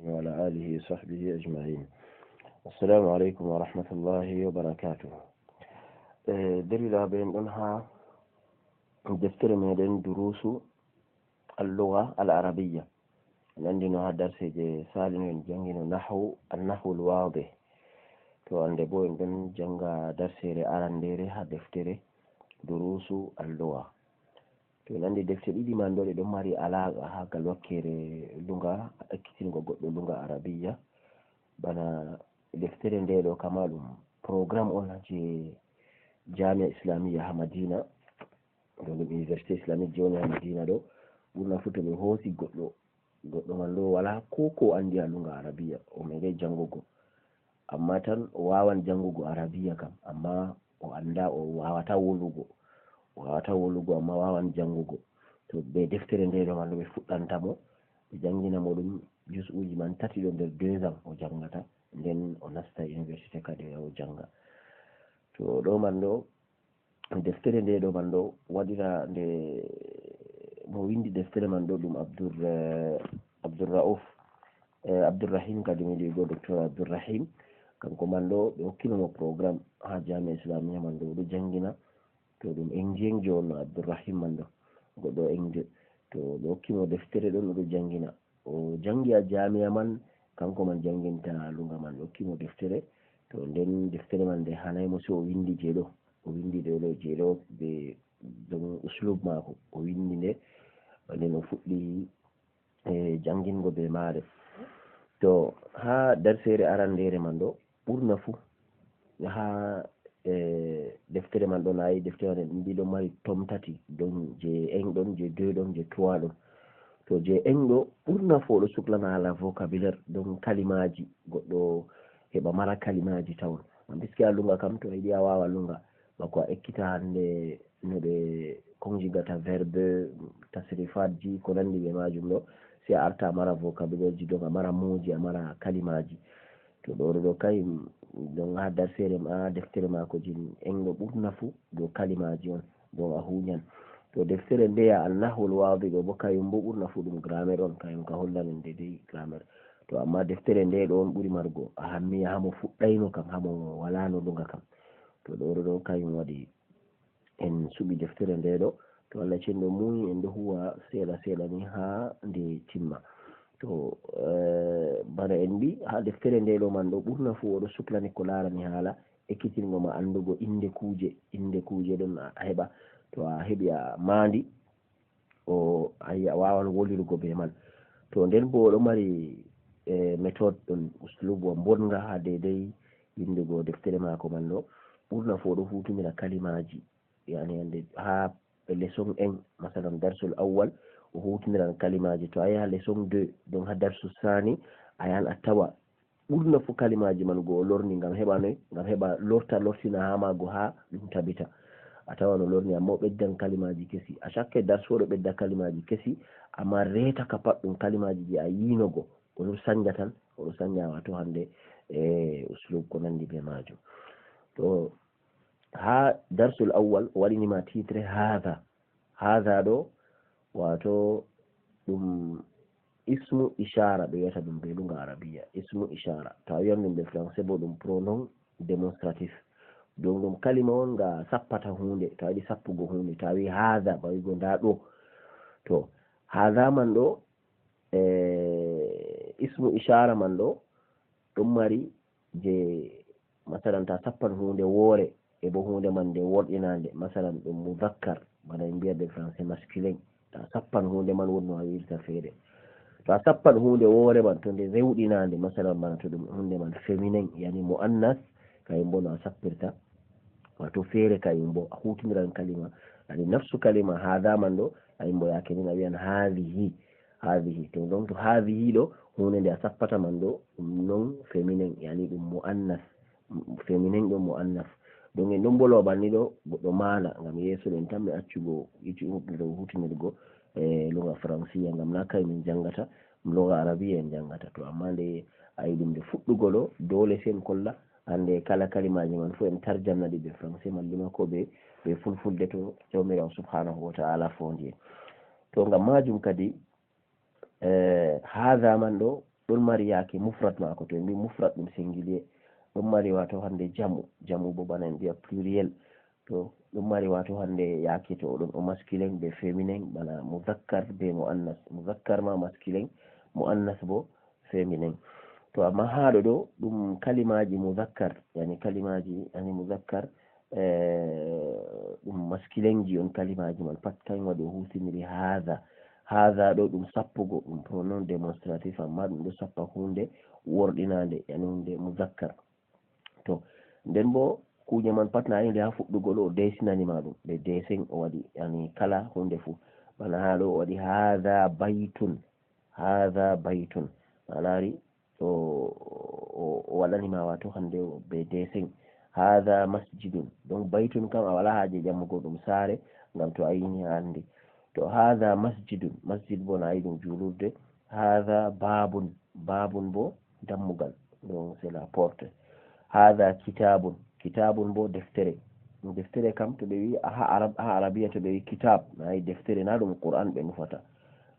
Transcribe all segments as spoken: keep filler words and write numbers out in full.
وعلى آله وصحبه أجمعين. السلام عليكم ورحمة الله وبركاته. Eh, derɗiraaɓe, en ɗon haa deftere meɗen Durusu Al-Lugha Al-Arabiyya. En anndino haa darseeje saalino en janngino nahwu, an-nahwu al-wadih. To hannde boo en ɗon jannga darseere arandeere haa deftere Durusu Al-Lugha. To en anndi defte ɗiɗi man ɗo ɗe ɗon mari alaaqa haa gal wakkeere lunga, ekkitingo goɗɗo lunga Arabiyya. Bana deftere nde ɗo kama ɗum programme on je Jami'a Islamiyya ha Madina, ɗo ɗum Université Islamique je woni ha Madina ɗo. Ɓurna fu to ɓe hoosi goɗɗo, goɗɗo man ɗo wala ko ko andi ha lunga Arabiya, o meɗai jangugo. Amma tan o wawan jangugo Arabiya kam, amma o anda, o wawata wolugo. O wawata wolugo, amma wawan jangugo. To be deftere nde ɗo man ɗo ɓe fuɗɗanta mo, ɓe jangina mo ɗum jus'uji man tati ɗo nder deux ans o jangata, nden o nasta université kadi o yaha o janga. To ɗo man ɗo, deftere nde ɗo man ɗo waɗira nde, mo windi deftere man ɗo ɗum Abdur, eh, Abdurrauf, eh, Abdurrahim kadi mi wi'go Docteur Abdurrahim. Kanko man ɗo ɓe hokkino mo programme ha Jami'a Islamiyya man ɗo, o ɗo jangina. To ɗum Indienjo on no Abdurrahim man ɗo, goɗɗo Inde. To ɓe hokki mo deftere ɗon, o ɗo jangina. O jangi ha Jami'a man, kanko man janginta lunga man. Ɓe hokki mo deftere. To nden deftere man nde hanai mo, so o windi je ɗo. O windi ɗo, ɗo je ɗo be don uslub mako. O windi nde, nden o fuɗɗi, eh, jangingo be maare. To ha darseere arandere man ɗo, ɓurna fu ha, eh, deftere man ɗon, ayi, deftere man ndi ɗon mari tom tati, ɗon je un ɗon, je deux ɗon, je trois ɗon. To je un ɗo, ɓurna fu o ɗo suklana hala vocabulaire, ɗon kalimaji, goɗɗo heɓa mara kalimaji tawon. Ngam biski a lunga kam, to a yiɗi a wawa lunga, bako a ekkita hande no ɓe conjugata verbe, tasrifatji, ko nandi be majum ɗo, sai a arta a mara vocabulaire ji, donc a mara moji, a mara kalimaji. To ɗo ɗo kai ɗon ha darseere ma, deftere mako jin, un ɗo ɓurna fu dow kalimaji on, ɗon a huñan. To deftere ndeya An-Nahwul Wadi ɗo bo, kayum bo ɓurna fu ɗum grammaire on, kayum ka hollan en dedei grammaire. To amma deftere nde ɗo on ɓuri margo ahammiya ha mo fuɗɗaino kam, ha mo walano lunga kam. To ɗo ɗo kayum waɗi en suɓi deftere nde ɗo. To Allah cenɗo muyi, en ɗo huwa seeɗa seeɗa ni ha nde timma. To, eh, bana en mbi, ha deftere nde ɗo man ɗo, ɓurna fu o ɗo suklani ko larani hala ekkitingo ma andugo inde kuje, inde kuje ɗon a, a heɓa. To a heɓi a mandi, o, ayi, a wawan wolirgo be man. To nden bo o ɗo mari, eh, méthode ɗon, uslubu wa mbonga ha dedei windugo deftere mako man ɗo. Ɓurna fu o ɗo hutinira kalimaji, yani hande ha leçon un, masalan darsul awwal, o hutiniran kalimaji. To a yahi ha leçon deux, donc ha darsu sani, a yahan a tawa ɓurna fu kalimaji man go o lorni ngam heɓa noy, ngam heɓa lorta, lortina ha mago ha ɗum tabita. A tawan o lorni, amma o ɓeddan kalimaji kesi. A cakke darsu o ɗo ɓedda kalimaji kesi, amma reta ka pat ɗum kalimaji je a yino go, o ɗo sanja tan, o ɗo sanja wato hande, e, uslub ko nandi be majum. To ha darsul awwal o waɗini ma titre hadha. Hadha ɗo, wato ɗum ismu ishara ɓe wiyata ɗum be lunga arabiya, ismu ishara. To a wiyan ɗum be français bo ɗum pronom démonstratif. Donc ɗum kalima on nga sappata hunde, to a yiɗi sappugo hunde, to a wi hadha, ba wigo nda ɗo. To hadha man ɗo, e, ismu ishara man ɗo, ɗum mari je, masalan, ta sappan hunde wore, e bo hunde man nde worɗinande, masalan, ɗum muzakkar, bana en mbiya be français masculin. Ta sappan hunde man, wonno a wirta feere. To a sappan hunde wore man, to nde rewɗinande, masalan, bana to ɗum hunde man féminin, yani mu'annas, kayen bo no a sappirta. Wato feere kayen bo, a hutiniran kalima, yani nafsu kalima hadha man ɗo, kayen bo yake nin a wiyan hadhihi, hadhihi. To donc to hadhihi ɗo, hunde nde a sappata man ɗo, ɗum non féminin, yani ɗum mu'annas. Féminin ɗo mu'annas. Donc en ɗon bolowa banni ɗo, goɗɗo maala, ngam yeeso ɗen tan mi accugo yici ɗum ɗo hutinirgo, e, lunga faransiya, ngam na kay min jangata, lunga arabiya en jangata. To amma nde a yi ɗum nde fuɗɗugo ɗo, dole sen kolla, hande kala kalimaji man fu en tarjanna ɗi be français, mallima ko be, be fulfulde, to Jawmiraawo subhanahu wa ta'ala fondi en. To ngam majum kadi, e, hadha man ɗo, ɗon mari yaake mufrat maako, to en mbi mufrat ɗum singulier, ɗon mari wato hande jamu, jamu bo bana en mbiya pluriel. To ɗum mari wato hande yaake to oɗon o masculin be feminin, bana muzakkar be muannas, muzakkar ma masculin, muannas bo feminin. To amma haɗo ɗo ɗum kalimaji muzakkar, yani kalimaji yani muzakkar, eh, ɗum masculinji on kalimaji man pat, kan waɗi o hutiniri haza. Haza ɗo ɗum sappugo, ɗum pronom démonstratif, amma ɗum ɗo sappa hunde worɗinande, yani hunde muzakkar. To nden bo kuje man pat na inde ha fuɗɗugo ɗo o desinani ma ɗum, ɓe desin o waɗi yani kala hunde fu. Bana ha ɗo o waɗi haza baitun, haza baitun, a lari o, o, o waɗani ma wato hande o be desin. Haza masjidun, donc baitun kam a wala haje ƴamugo ɗum sare, ngam to a yini a andi. To haza masjidun, masjid bo na yi ɗum julurde. Haza babun, babun bo dammugal, donc c'est la porte. Haza kitabun, kitabun bo deftere. Deftere kam to ɓe wi ha arab, ha arabiya to ɓe wi kitab, na yi deftere, na ɗum qur'an ɓe nufata.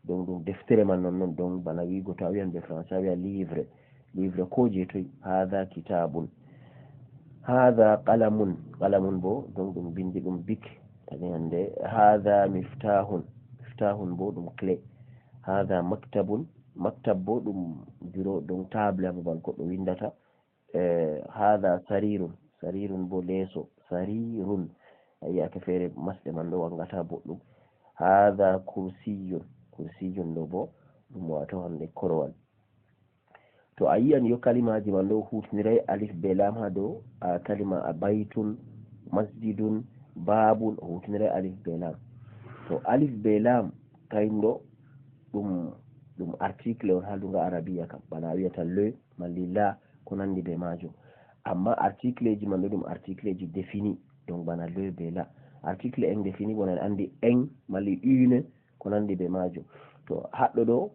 Donc ɗum deftere man non non, donc bana wigo to a wiyan be français a wiya livre, livre ko je toy. Haza kitabun. Haza qalamun, qalamun bo donc ɗum bindi, ɗum bik. Kadi hande haza miftahun, miftahun bo ɗum clé. Haza maktabun, maktab bo ɗum bureau, donc table, babal goɗɗo windata. Eh, haza sarirun, sarirun bo leeso, sarirun. A yi'ake feere masɗe man ɗo wangata boɗɗum. Haza kursiyun, kursiyun ɗo bo ɗum wato hande korowal. To a yi'an yo kalimaji man ɗo hutinirai alif be lam ha dow, a kalima a baitun, masjidun, babun, o hutinirai alif be lam. To alif be lam kayndo ɗum, ɗum article on ha lunga arabiya kam, bana a wiyata le, malli la, ko nandi be majum. Amma article ji man ɗo ɗum article ji défini, donc bana le be la. Article indéfini bo na en andi en, malli une, ko nandi be majum. To haɗɗo ɗo,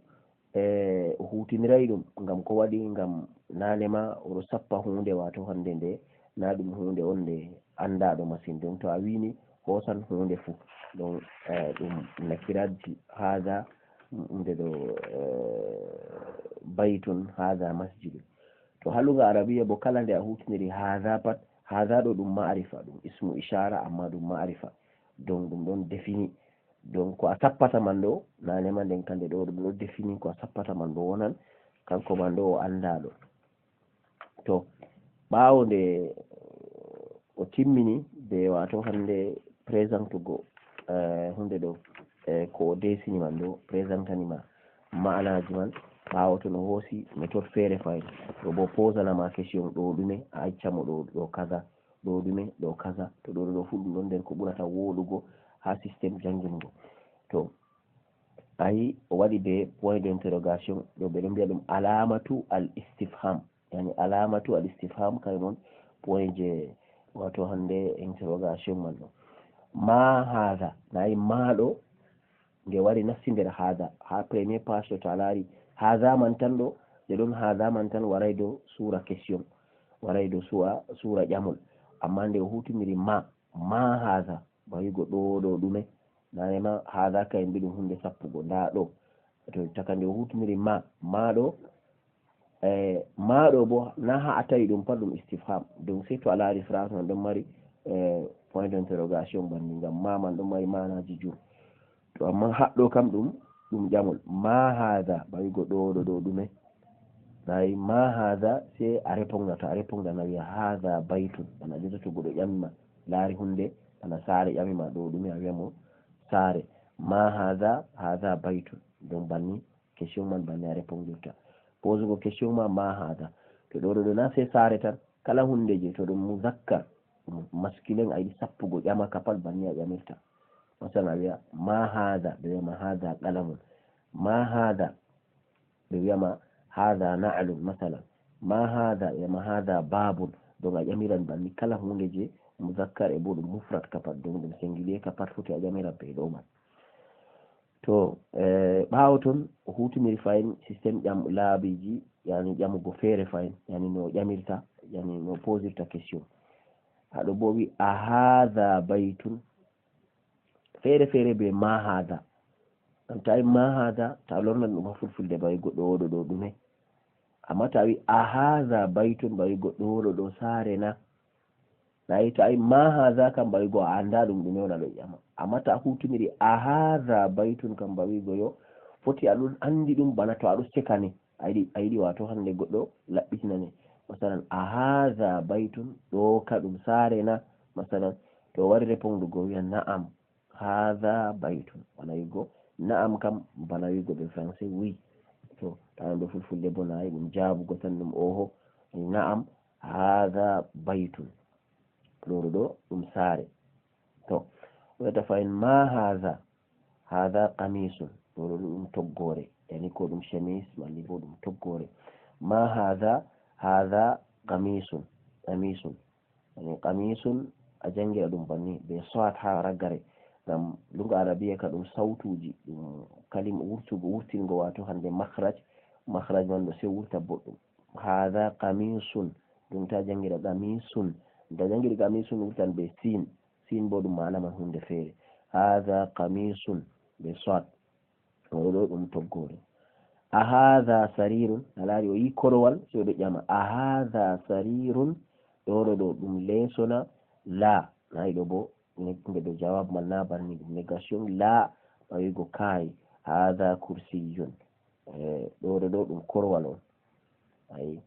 eh, o hutinirai ɗum ngam ko waɗi? Ngam nane ma oɗo sappa hunde, wato hande nde na ɗum hunde on nde andaɗo masin. Donc to a wini hosan hunde fu, donc, eh, ɗum nakiraji. Haza, hunde ɗo, eh, baitun, haza masjidun. To ha lunga arabiya bo kala nde a hutiniri haza pat, haza ɗo ɗum ma'rifa, ɗum ismu ishara amma ɗum ma'rifa. Donc ɗum ɗon défini. Donc ko a sappata man ɗo, nane ma nden kande ɗo ɗum ɗo défini ko a sappata man bo wonan, kanko man ɗo o andaɗo. To ɓawo nde o timmini be wato hande présentugo, eh, hunde ɗo, eh, ko o desini man ɗo, présentani ma ma'anaji man, ɓawo to no hosi méthode feere fayin, to bo posana ma question ɗo ɗume, a acca mo ɗo, ɗo kaza, ɗo ɗume, ɗo kaza, to ɗo ɗo fu ɗum ɗon nder ko ɓurata woɗugo ha système jangingo. To ayi o waɗi be point d'interrogation, ɗo ɓe ɗon mbiya ɗum alamatu al istifham, yani alamatu al istifham kay non point je wato hande interrogation man ɗo. Ma haza, nayi ma ɗo nge wari nasti nder haza ha premier page ɗo, to a laari haza man tan ɗo, nde ɗon haza man tan waray dow sura question, waray dow su'a sura ƴamol, amma nde o hutiniri ma, ma haza, ba wigo ɗo ɗo ɗume? Nane ma haza kay mbiɗum hunde sappugo nda ɗo. To taka nde o hutiniri ma, ma ɗo, eh, ma ɗo bo na ha a tawi ɗum pat ɗum istifham. Donc sey to a laari phrase man ɗon mari, eh, point d'interrogation banni, ngam ma man ɗon mari manaji jur. To amma haɗɗo kam ɗum, ɗum ƴamol. Ma haza, ba wigo ɗo ɗo ɗo ɗume? Nayi ma haza, sey a répondata, a répondana wiya haza baitun. Bana jotta to goɗɗo ƴami ma, laari hunde bana saare, ƴami ma ɗo ɗume, a wiya mo saare. Ma haza, haza baitun. Donc banni question man banni a répondirta. Posugo question ma, ma haza. To ɗo ɗo ɗo na sey saare tan, kala hunde je to ɗum muzakkar, ɗum masculin, a yiɗi sappugo ƴama ka pat, banni a ƴamirta. Masalan a wiya ma haza, ɓe wiya ma haza qalamun. Ma haza, ɓe wiya ma haza na'lun, masalan. Ma haza, ɓe wiya ma haza babun. Donc a ƴamiran banni kala hunde je muzakkar e bo ɗum mufrat ka pat, donc ɗum singulier ka pat foti a ƴamiran be ɗo man. To, eh, ɓawo ton o hutiniri fahin système ƴam-, laabiji, yani ƴamugo feere fahin, yani no ƴamirta, yani no posirta question. Haɗo bo wi a haza baitun, feere feere be ma haza. Ngam tawi ma haza, ta lornan ɗum ha fulfulde ba wigo ɗo ɗo ɗo ɗume? Amma to a wi a haza baytun, ba wigo ɗo ɗo ɗo saare na. Na yi to a wi ma haza kam, ba wigo a annda ɗum ɗume on a ɗo ƴama. Amma to a huutiniri a haza baytun kam, ba wigo yo, foti a ɗon anndi ɗum bana to a ɗo seka ni. A yiɗi, a yiɗi waato hande goɗɗo laɓɓitina ni. Masalan, a haza baytun, ɗo ka ɗum saare na. Masalan, to o wari repondugo wiya na'am, haza baytun. Bana wigo na'am kam, bana wigo ɓe français oui. To, tawan ɓe fulfulde bo na yi ɗum jaabugo tan ɗum oho. Na'am, haza baytun. Ɗo ɗo ɗo ɗum saare. To, o wi'ata fahin ma haza. Haza qamisun. Ɗo ɗo ɗum toggoore. Yani ko ɗum chemise, malli bo ɗum toggoore. Ma haza, haza qamisun. Qamisun. Yani qamisun a jangira ɗum banni be sawat ha ragare. Ngam luga arabiya ka ɗum sautuji, ɗum kalim wurtugo, wurtingo wato hande makhraj. Makhraj man ɗo sai wurta boɗɗum. Haza qamisun. Ɗum ta jangira qamisun. Ta jangiri qamisun wurtan be sin. Sin bo ɗum ma'ana man hunde feere. Haza qamisun be sawat. Ɗo ɗo ɗum toggoore. A haza sarirun, a laari o yi korowal, sai o ɗo ƴama. A haza sarirun, ɗo ɗo ɗo ɗum leeso na? La, na yi ɗo bo, ne-, nde ɗo jawab man na barni ɗum négation. La, ba wigo kai. Haza kursiyun. Eh, ɗo ɗo ɗo ɗum korowal on. Ayi.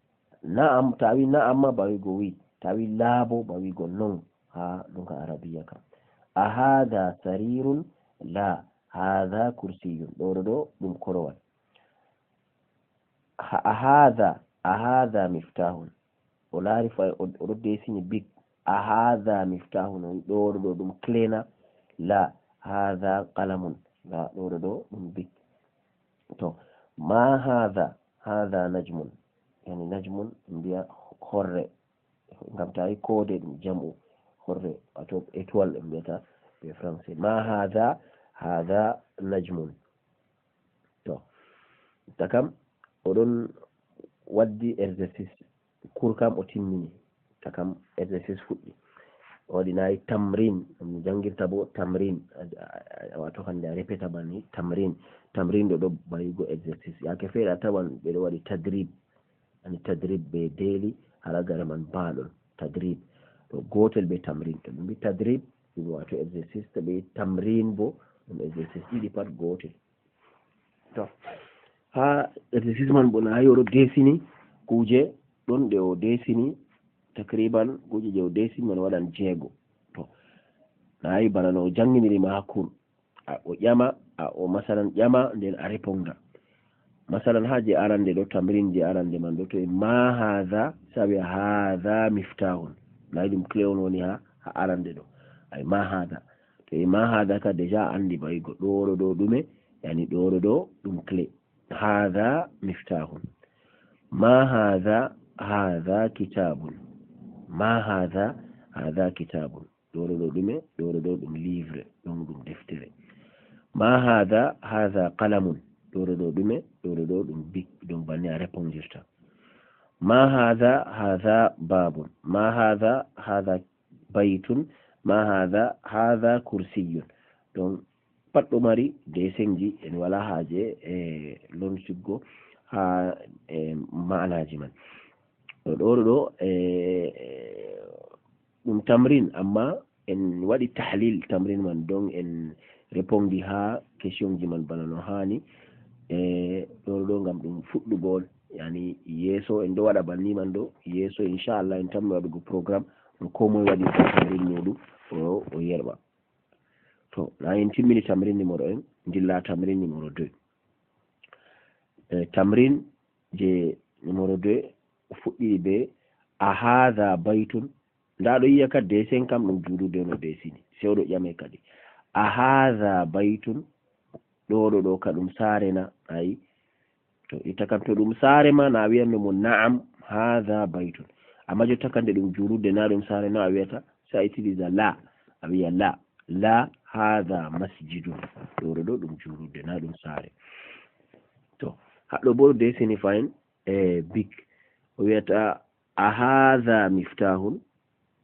Na'am, to a wi na'am ma ba wigo oui. To a wi la bo ba wigo non. Ha luga arabiya kam. A haza sarirun? La, haza kursiyun. Ɗo ɗo ɗo ɗum korowal. Ha, a haza, a haza miftahun. O laari fa, o, o ɗo desini bik. A haza miftahun. O wi ɗo ɗo ɗo ɗum clé na? La, haza qalamun. La, ɗo ɗo ɗo ɗum bik. To, ma haza, haza najmun. Yani najmun, mbiya horre. Ngam ta yi koode ɗum jam'u horre, wato étoile ɓe mbiyata be français. Ma haza, haza najmun. To, ta kam, o ɗon waddi exercice. Cours kam o timmini. Ta kam, exercice fuɗɗi. O waɗi na yi tamrin, ɗum jangirta bo tamrin. A, a, a, wato hande a répéta banni tamrin. Tamrin ɗo ɗo ba wigo exercice. Yaake feere a tawan ɓe ɗo waɗi tadrib. Ani tadrib be daily, ha ragare man ba ɗon. Tadrib. Ɗo gotel be tamrin. To ɗum bi tadrib, ɗum wato exercice. To ɓe tamrin bo, ɗum exercice. Ɗiɗi pat gotel. To, ha exercice man bo na yi o ɗo desini kuje ɗon ɗe o desini, takriban kuje je o desini man waɗan jeego. To, na yi bana no o janginiri ma ha cours. A, o ƴama, a, o masalan ƴama, nden a reponda. Masalan ha je arande ɗo, tamrin je arande man ɗo, to e ma haza, sai a wi'a haza miftahun. Na yi ɗum clé on woni ha, ha arande ɗo. Ay ma haza. To e ma haza ka déjà a andi ba wigo ɗo ɗo ɗo ɗume, yani ɗo ɗo ɗo ɗum clé. Haza miftahun. Ma haza, haza kitabun. Ma haza, haza kitabun. Ɗo ɗo ɗo ɗume? Ɗo ɗo ɗo ɗum livre, ɗum ɗum deftere. Ma haza, haza qalamun. Ɗo ɗo ɗo ɗume? Ɗo ɗo ɗo ɗum bik, ɗum banni a repondirta. Ma haza, haza babun. Ma haza, haza baytun. Ma haza, haza kursiyun. Donc, pat ɗo mari desenji, en wala haaje e lornituggo ha e ma'anaji man. Ɗo ɗo ɗo, e, e, ɗum tamrin, amma en waɗi tahlil tamrin man, donc en repondi ha questionji man bana no hani. E, ɗo ɗo ngam ɗum fuɗɗugol, yani yeeso en ɗo waɗa banni man ɗo, yeeso inchallah en tammi waɗugo programme no ko moye waɗi tamrin muɗum, o, o yerɓa. To, na en timmini tamrin numéro un, dilla tamrin numéro deux. E, tamrin je numéro deux fuɗɗiri be a haza baytun. Nda ɗo yiya ka dessin kam ɗum juulude no desini. Sai o ɗo ƴame kadi. A haza baytun. Ɗo ɗo ɗo ka ɗum saare na? Ayi. To itta kam to ɗum saare ma na wiyanno mo na'am, haza baytun. Amma jotta kande ɗum juulude na ɗum saare na a wiyata, sai a itiliza la. A wiya la. La haza masjidun. Ɗo ɗo ɗo ɗum juulude na ɗum saare. To, haɗɗo bo desini fahin, e, bik. O wiyata a haza miftahun.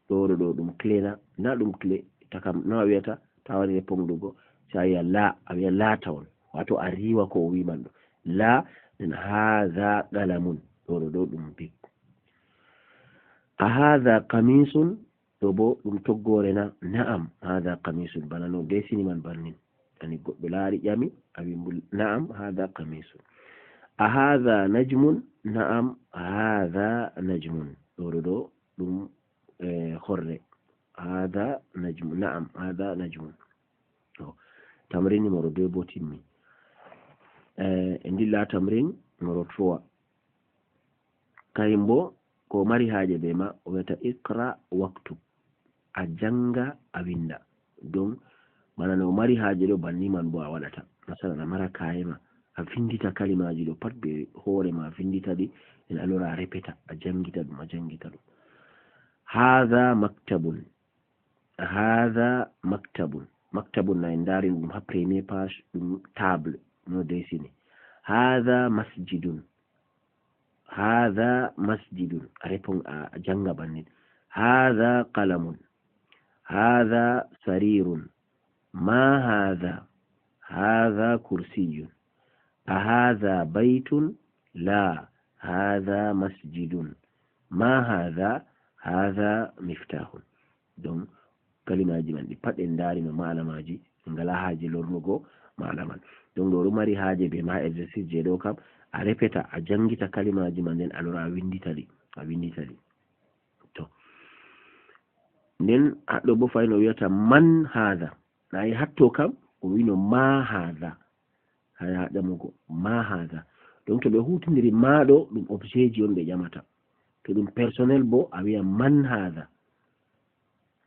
Ɗo ɗo ɗo ɗum clé na? Na ɗum clé. Takam no a wiyata, ta wari repondugo, sai a wiya la, a wiya la tawon. Wato a riwa ko o wi man ɗo. La, nden haza qalamun. Ɗo ɗo ɗo ɗum bik. A haada qamisun, ɗo bo ɗum toggoore na? Na'am, haada qamisun. Bana no desini man bannin. Ani goɗɗo laari ƴami, a wi mbo, "Na'am, haada qamisun." A haada najmun? Na'am, haada najmun. Ɗo ɗo ɗo ɗum, eh, horre. Haada najmun. Na'am, haada najmun. To, tamrin numéro deux bo timmi. Eh, en dilla tamrin numéro trois. Kayin bo, ko mari haaje be ma, o wi'ata, "Iqra waktub." A janga, a winda. Donc, bana no o mari haaje ɗo, banni man bo a waɗata. Masalan, a mara kaye ma, a vindita kalimaaji ɗo pat be hoore ma, a vindita ɗi, en alora a repeta, a jangita ɗum, a jangita ɗum. Haada maktabun. Haada maktabun. Maktabun na en ndaari ɗum ha premier page, ɗum table, no desini. Haada masjidun. Haada masjidun. A répond, a, a janga bannin. Haada qalamun. Haada sarirun. Ma haada? Haada kursiyun. A haada baytun? La, haada masjidun. Ma haada? Haada miftahun. Donc, kalimaaji man ɗi pat en ndaari no maana maaji, en ngala haaje lornugo maana man. Donc, ɗo ɗo mari haaje be ma exercice je ɗo kam, a repeta, a jangita kalimaaji man, nden alora a windita ɗi, a windita ɗi. To. Nden haɗɗo bo fahin o wi'ata, "Man haada?" Na yi hatto kam, o wino, "Ma haada?" Haya ƴamugo, "Ma haada?" Donc, to ɓe hutindiri ma ɗo, ɗum objet ji on ɓe ƴamata. To ɗum personnel bo, a wi'a, "Man haada?"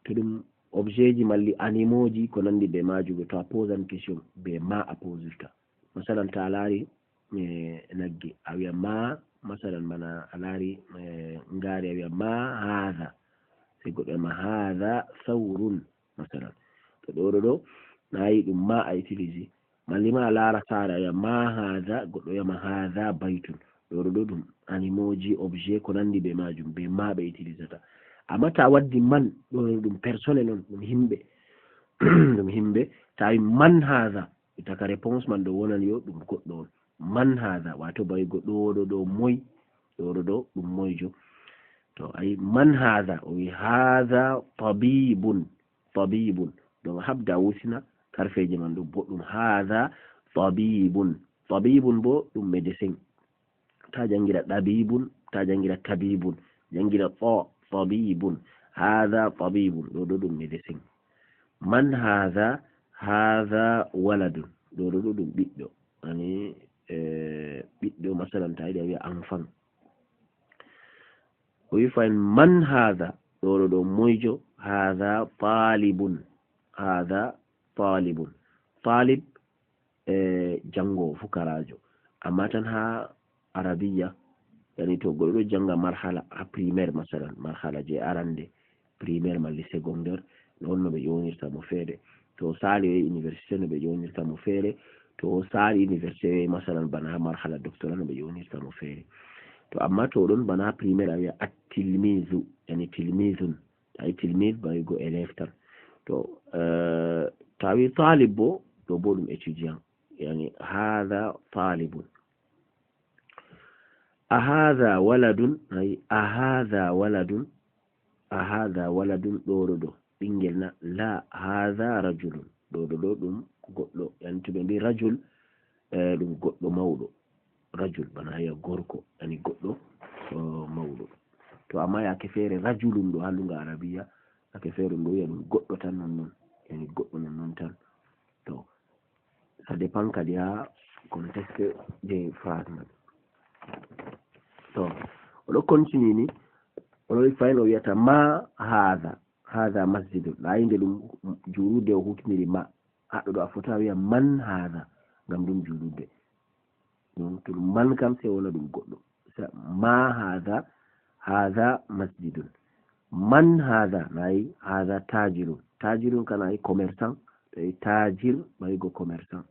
To ɗum objet ji malli animaux ji, ko nandi be maajum, to a posan question, be ma a posirta. Masalan, to a laari, eh, nagge, a wi'a ma, masalan, bana a laari, eh, ngaari, a wi'a, "Ma haada?" Sai goɗɗo ema, "Haada saurun," masalan. To ɗo ɗo ɗo, na yi ɗum ma a utilise. Malli ma a laara saare, a wi'a, "Ma haada?" Goɗɗo wi'a ma, "Haada baytun." Ɗo ɗo ɗo ɗum animaux ji, objet, ko nandi be maajum, be ma ɓe utilisata. Amma to a waddi man, ɗo ɗo ɗum personnel on, ɗum himɓe. Ɗum himɓe. To a wi, "Man haada?" Ita ka réponse man ɗo wonan yo ɗum goɗɗo on. "Man haada?" Wato ba wi'ugo ɗo ɗo ɗo moy? Ɗo ɗo ɗo ɗum moyjo? To a yi, "Man haada?" O wi, "Haada tabibun." Tabibun. Donc habda wusina karfeeje man ɗo boɗɗum. Haada tabibun. Tabibun bo ɗum médecin. Ta jangira ɗabibun, ta jangira tabibun. Jangira to, tabibun. Haada tabibun. Ɗo ɗo ɗum médecin. Man haada? Haada waladun. Ɗo ɗo ɗo ɗum ɓiɗɗo. Ani, eh, ɓiɗɗo, masalan, ta yiɗi a wi'a enfant. O wi fahin, "Man haada?" Ɗo ɗo ɗo moyjo? "Haada talibun." Haada talibun. Talib, eh, jango, fukaraajo. Amma tan ha Arabiya, yani to goɗɗo ɗo janga marhala ha primaire, masalan, marhala je arande, primaire malli secondaire, ɗon no ɓe ƴownirta mo feere. To o saali o yahi université, no ɓe ƴownirta mo feere. To o saali université, masalan, bana ha marhala doctorat, no ɓe ƴownirta mo feere. To amma to ɗon bana ha primaire, a wi'a at-tilmizu, yani tilmizun. Tawi tilmid ba wi'ugo élève tan. To, eh, tawi talib bo, ɗo bo ɗum étudiant. Yani, haada talibun. A haada waladun? Ay, a haada waladun? A haada waladun? Ɗo ɗo ɗo ɓingel na? La, haada rajulun. Ɗo ɗo ɗo ɗum goɗɗo. Yani, to ɓe mbi rajul, eh, ɗum goɗɗo mawɗo. Rajul, bana haya gorko, yani goɗɗo, o, mawɗo. To amma yaake feere, rajulun ɗo ha lunga Arabiya, yaake feere ɗum ɗo wi'a ɗum goɗɗo tan non non, yani goɗɗo non non tan. To, ça dépend kadi ha contexte de phrase man. To, o ɗo continue ni, o ɗo fayin o wi'ata, "Ma haada?" Haada masjidun. Laayi nde ɗum juulirde o hutiniri ma. Haɗɗo ɗo a fota wi'a, "Man haada?" Ngam ɗum juulirde. Ɗum, to ɗum man kam, sai wona ɗum goɗɗo. Sa-, ma haada, haada masjidun. Man haada? Nayi, haada tajirun. Tajirun ka nayi commerçant. Tawi tajir, ɓawigo commerçant.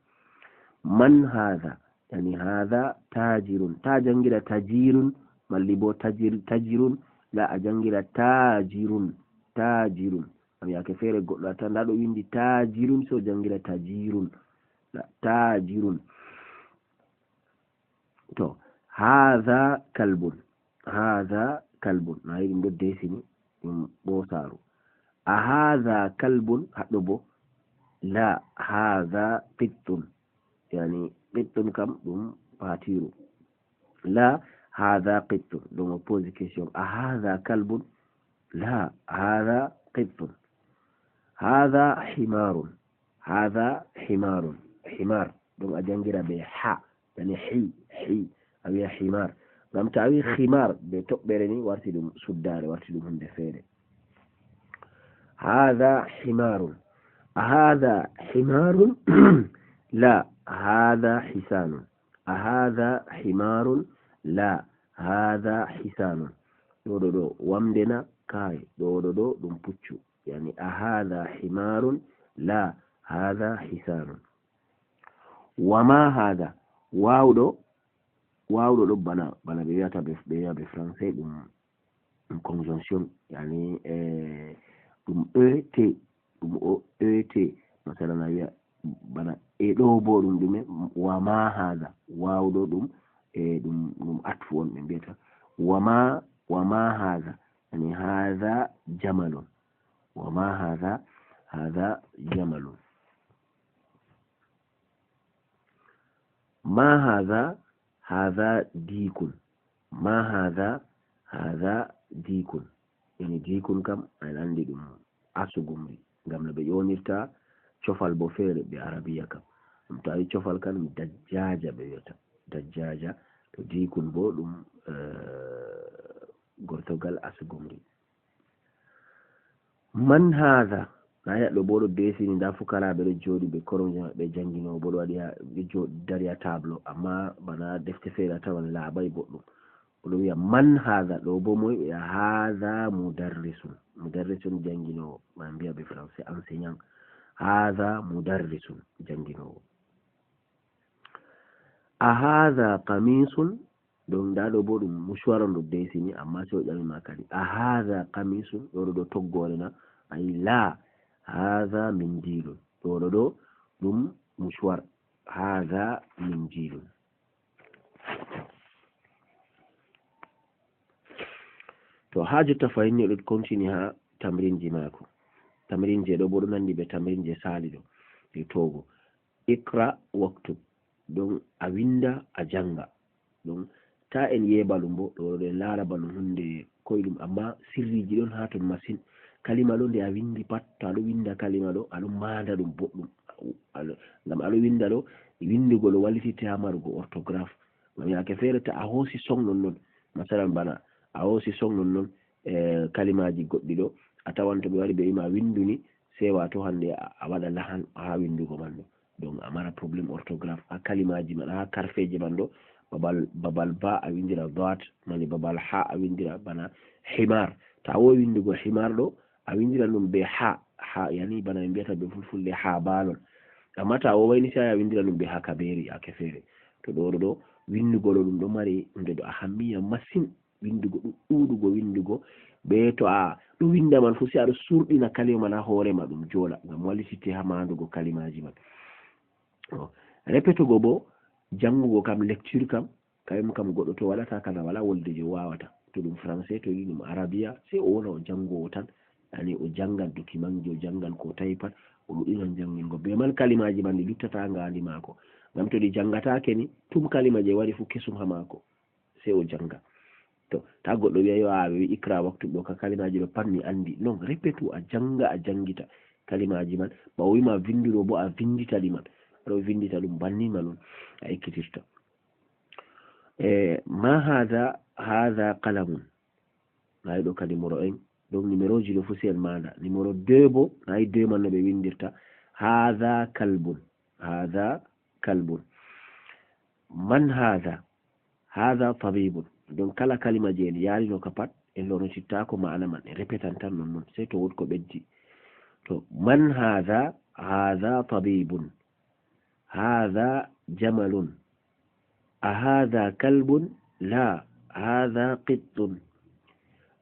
Man haada? Yani haada tajirun. Ta jangira tajirun, malli bo tajir-, tajirun. La, a jangira tajirun. Tajirun. Ngam yaake feere goɗɗo a tan, nda ɗo windi tajirun, so jangira tajirun. La, tajirun. To, Haada kalbun. Haada kalbun. Na yi ɗum ɗo desini ɗum ɓoosaaru. A haada kalbun haɗɗo bo. La, haada qittun. Yani qittun kam ɗum paatiiru. La, haada qittun. Donc on pose question. A haada kalbun? La, haada qittun. Haada himaarun. Haada himaarun. Himaar. Donc a janngira be ha. Yani hi, hi. A wiya himaar. Ngam to a wi himaar be toɓɓere ni warti ɗum suddaare, warti ɗum hunde feere. Haada himaarun. A haada himaarun? La, haada hisaanun. A haada himaarun? La, haada hisaanun. Ɗo ɗo ɗo wamnde na? Kaay. Ɗo ɗo ɗo ɗum puccu. Yani a haada himaarun? La, haada hisaanun. Wa ma haada. Waawɗo, waawɗo ɗo bana, bana ɓe wiyata ɓe, ɓe wiya ɓe français ɗum, ɗum conjonction. Yani eh, ɗum E T, ɗum o E T. Masalan a wiya bana e ɗo bo ɗum ɗume? Wa ma haada. Waawɗo ɗum e ɗum, ɗum atfu on ɓe mbiyata. Wa ma, wa ma haada. Yani haada jamalun. Wa ma haada, haada jamalun. Ma haada, haada diikun. Ma haada, haada diikun. Yani diikun kam, en anndi ɗum asugumri. Ngam no ɓe ƴoonirta cofal bo feere ɓe Arabiya kam. Ɗum to a wi cofal kan, ɗum dajjaaja ɓe wiyata. Dajjaaja. To diikun bo ɗum, eh, gortogal asugumri. Man haada? Na yaɗɗo bo ɗo desini, nda fukaraaɓe ɗo jooɗi, ɓe koromje maɓɓe jannginoowo bo ɗo waɗi ha, ɓe jo-, dari ha tableau, amma bana defte feere a tawan laaɓay boɗɗum. O ɗo wiya man haada, ɗo bo moy? Ɓe wiya haada mudarrisun. Mudarrisun jannginoowo, ma mbiya ɓe français enseignant. Haada mudarrisun jannginoowo. A haada qamisun? Donc nda ɗo bo ɗum mouchoir on ɗo desini, amma sai o ƴami ma kadi, a haada qamisun? Ɗo ɗo ɗo toggoore na? Ay la, haada mindilun. Ɗo ɗo ɗo ɗum mouchoir. Haada mindilun. To ha jotta fahin ni o ɗo continue ha tamrinji maako. Tamrinje ɗo bo ɗo nandi be tamrinje sali ɗo ɗi togo. Iqra waktub. Donc a winda, a janga. Donc ta en yeeba ɗum bo, ɗo ɗo en laara ba ɗum hunde koyɗum, amma sirriji ɗon ha ton masin. Kalima ɗo nde a windi pat, to a ɗo winda kalima ɗo, a ɗo maanda ɗum boɗɗum. A ɗo, ngam a ɗo winda ɗo, windugol ɗo wallititte ha marugo orthographe. Ngam yaake feere ta a hoosi song non non, masalan bana a hoosi song non non, eh, kalimaji goɗɗi ɗo, a tawan to ɓe wari ɓe wima windu ni, sei wato hande a, a waɗa lahan ha windugo man ɗo. Donc a mara problème orthographe ha kalimaji man, ha karfeje man ɗo, babal, babal ba a windira dot, mani babal ha a windira bana himar. Ta a wowi windugo himar ɗo, a windiran ɗum be ha, ha, yani bana en mbiyata be fulfulde ha balon. Amma ta a woway ni, sai a windiran ɗum be ha kabeeri, yaake feere. To ɗo ɗo ɗo, windugol ɗo ɗum ɗo mari hunde ɗo ahammiya masin, windugo ɗu-, ɗuuɗugo windugo, be to a ɗo winda man fu, sai a ɗo surɗina kalima man ha hoore ma, ɗum joola, ngam wallititte ha maandugo kalimaji man. To, repetugo bo, jangugo kam, lecture kam, kayum kam goɗɗo to waɗata kana wala wolde je wawata. To ɗum français, to yiɗi ɗum arabiya, sai o wona o jangowo tan. Yani o jangan document ji, o jangan ko tawi pat, o ɗuɗɗinan jangingo. Be man kalimaji man ɗi luttata ha ngaandi maako. Ngam to ɗi jangataake ni, tum kalima je wari fu kesum ha maako. Sai o janga. To, ta goɗɗo wiya, yo, a, ɓe wi ikra waktub ɗo ka kalimaji ɗo pat mi andi. Non, repetu, a janga, a jangita kalimaji man. Ba o wima vinduɗo bo a vindita ɗi man. A ɗo vindita ɗum banni man on a ekkitirta. E, ma haada, haada qalamun. Nayi ɗo ka numéro un. Donc numéro ji ɗo fu si en maanda. Numéro deux bo, nayi deux man no ɓe windirta. Haada kalbun. Haada kalbun. Man haada? Haada tabibun. Donc kala kalima je en yaalino ka pat, en lornitittaako ma'ana man. En repetan tan non non. Sey to woodi ko ɓeddi. To man haada? Haada tabibun. Haada jamalun. A haada kalbun? La, haada qittun.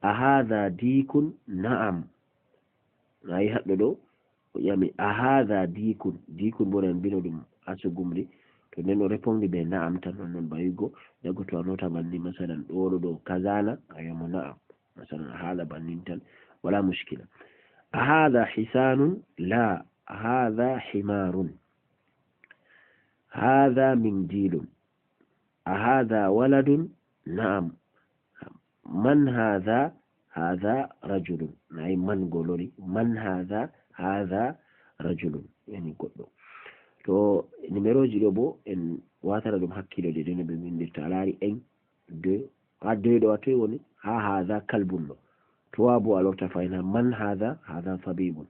A haada diikun? Na'am. Nayi haɗɗo ɗo, o ƴami, a haada diikun? Diikun bo en mbino ɗum asugumri. To nden o repondi be na'am tan, non non ba wi'ugo, Dago to a nota banni, masalan, ɗo ɗo ɗo kazana, a wiya mo na'am. Masalan, a haala bannin tan, wala mushkila. A hadha hisanun? La, hadha himarun. Hadha mindilun. A hadha waladun? Na'am. Man hadha? Hadha rajulun. Nayi man golori. Man hadha? Hadha rajulun. Yani goɗɗo. To numéroji ɗo bo en watara ɗum hakkilo de, de no ɓe windirta. A laari un, deux. Ha deux ɗo, ha toy woni? Ha hadha kalbun ɗo. Trois bo a lorta fahin ha man hadha? Hadha tabibun.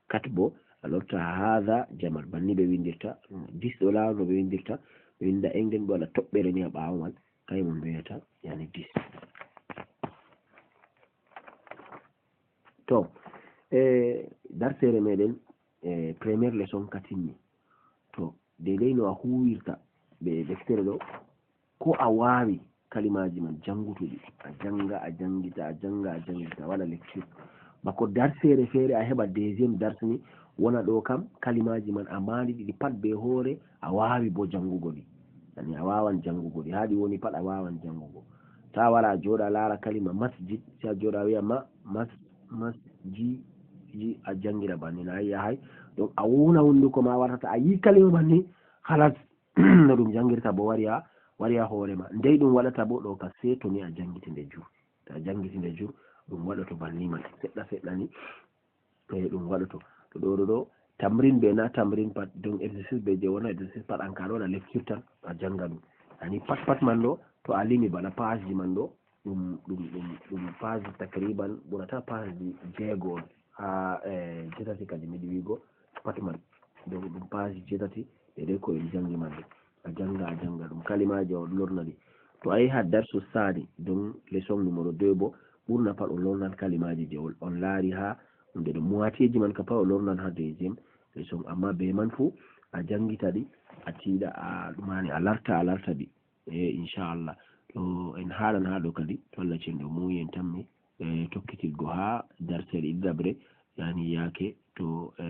Quatre bo a lorta hadha jamal. Banni ɓe windirta. Dix ɗo, laaru no ɓe windirta. Ɓe winda un, nden ɓe waɗa toɓɓere ni ha ɓaawo man. Kay mo mbiyata yani dix. To, e darseere meɗen, e première leçon ka timmi. To, deydey no a huwirta ɓe deftere ɗo, ko a waawi kalimaaji man janngutuɗi, a jannga, a janngita, a jannga, a janngita, waɗa lecture. Bako darseere feere, a heɓa deuxième dars ni, wona ɗo kam, kalimaaji man a maandi ɗi pat be hoore, a waawi bo janngugo ɗi. Yani a waawan janngugo ɗi, haa ɗi woni pat a waawan janngugo. Ta wara a jooɗa a laara kalima masjid, si a jooɗa a wiya ma, mas, mas, ji, ji, a janngira banni, na yahay. Donc a wowna hunnduko ma wartata, a yi kalima banni, halas, no ɗum janngirta bo wari ha, wari ha hoore ma. Ndey ɗum waɗata bo ɗo ka, sey to ni a janngiti nde jur. To a janngiti nde jur, ɗum waɗoto banni man. Seɗɗa seɗɗa ni, e ɗum waɗoto. To ɗo ɗo ɗo, tamrin be na tamrin pat, donc exercice be je wona exercice pat, an ka ɗo waɗa lecture tan, a jannga ɗum. Ani pat pat man ɗo, to a limi bana page ji man ɗo, ɗum, ɗum, ɗum, ɗum page takriban ɓurata page ji jeego on. Ha, e, jetati kadi miɗi wiigo pat man. Donc ɗum page jetati, e ɗe ko en janngi man ɗo. A jannga, a jannga ɗum. Kalimaaji on lorna ɗi. To a yehi ha darsu saani, donc leçon numéro deux bo, ɓurna pat o lornan kalimaaji je on, on laari ha, ɗum ɗe ɗo moitié ji man ka pat o lornan ha deuxième leçon. Amma be man fu, a janngita ɗi, a tiiɗa, a ɗumani, a larta, a larta ɗi. E, inchallah. To en haalan ha ɗo kadi, to Allah cenɗo muuyi en tammi, e, tokkitirgo ha darseeɗe ɗiɗaɓre, yani yaake to, e,